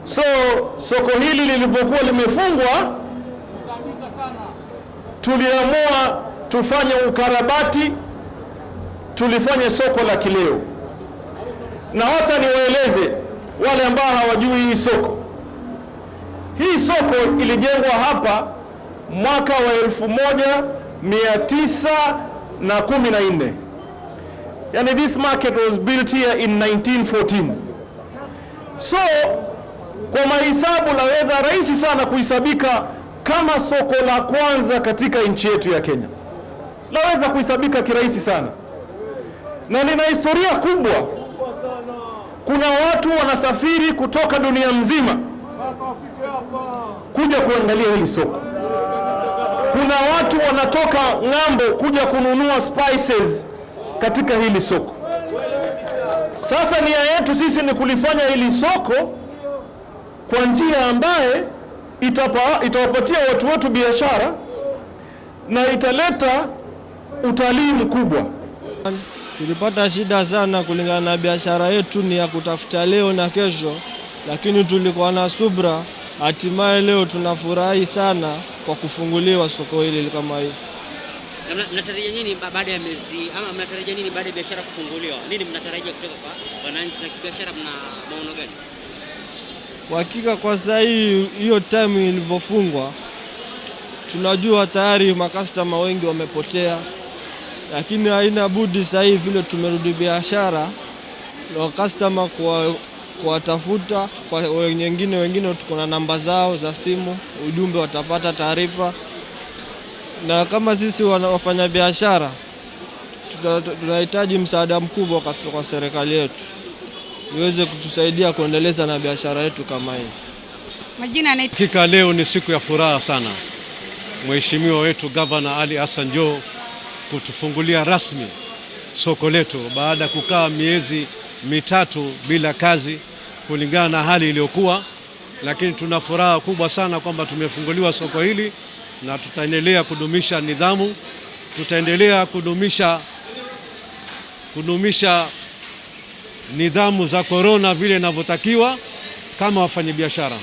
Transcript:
So soko hili lilipokuwa limefungwa, tuliamua tufanye ukarabati, tulifanye soko la kileo. Na hata niwaeleze wale ambao hawajui hii soko, hii soko ilijengwa hapa mwaka wa 1914. Yani this market was built here in 1914. So kwa mahesabu laweza rahisi sana kuhesabika kama soko la kwanza katika nchi yetu ya Kenya, laweza kuhesabika kirahisi sana, na lina historia kubwa. Kuna watu wanasafiri kutoka dunia mzima kuja kuangalia hili soko. Kuna watu wanatoka ng'ambo kuja kununua spices katika hili soko. Sasa nia yetu sisi ni kulifanya hili soko kwa njia ambaye itawapatia watu wetu biashara na italeta utalii mkubwa. Tulipata shida sana kulingana na biashara yetu ni ya kutafuta leo na kesho, lakini tulikuwa na subra. Hatimaye leo tunafurahi sana kwa kufunguliwa soko hili kama hii. Na mnatarajia nini baada ya miezi ama mnatarajia nini baada ya biashara kufunguliwa? Nini mnatarajia kutoka kwa wananchi na kibiashara, mna maono gani? Kwa hakika kwa sasa hii hiyo time ilivyofungwa, tunajua tayari makastoma wengi wamepotea, lakini haina budi sasa hivi vile tumerudi biashara na customer kwa kuwatafuta kwa wengine tuko na namba zao za simu, ujumbe watapata taarifa, na kama sisi wafanya biashara tunahitaji msaada mkubwa kwa serikali yetu iweze kutusaidia kuendeleza na biashara yetu kama hii. Majina anaitwa Hakika leo ni siku ya furaha sana, Mheshimiwa wetu Gavana Ali Hassan Joho kutufungulia rasmi soko letu baada ya kukaa miezi 3 bila kazi kulingana na hali iliyokuwa, lakini tuna furaha kubwa sana kwamba tumefunguliwa soko hili na tutaendelea kudumisha nidhamu, tutaendelea kudumisha nidhamu za korona vile inavyotakiwa kama wafanyabiashara.